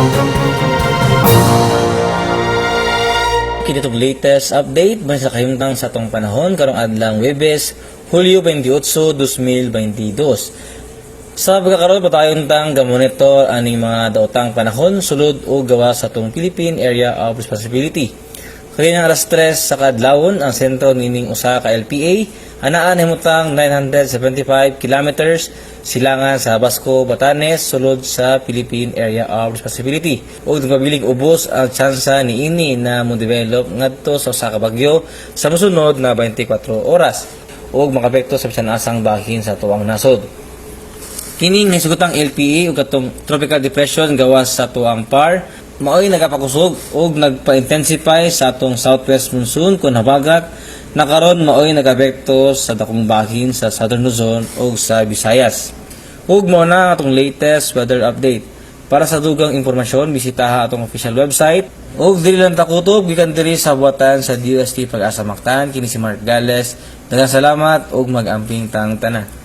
Kini itong latest update man sa kahimtang sa atong panahon karong adlang Webes, Hulyo 28, 2022. Sa pagkakaroon patayon tang gamonitor aning mga daotang panahon sulod o gawas sa atong Philippine Area of Responsibility. Kaninang alas 3 sa kadlawon, ang sentro nining usa ka LPA anaa nahimutang 975 kilometers silangan sa Basco, Batanes, sulod sa Philippine Area of Responsibility. Ug nagpabiling ubos ang tsansa niini na mo-develop ngadto sa usa ka bagyo sa mosunod na 24 oras ug makaapekto sa bisan asang bahin sa tuang nasod. Kining nahisugotang LPA ug katong tropical depression gawas sa tuang PAR maoy nagapakusog ug nagpa-intensify sa atong southwest monsoon kon habagat na karon maoy nagapekto sa dakong bahin sa Southern Luzon ug sa Visayas. Ug mao na atong latest weather update. Para sa dugang impormasyon, bisitaha atong official website ug dili lang takutob gikan diri sa buhatan sa DOST Pag-asa Mactan. Kini si Mark Gales. Daghang salamat ug mag-amping tang tanan.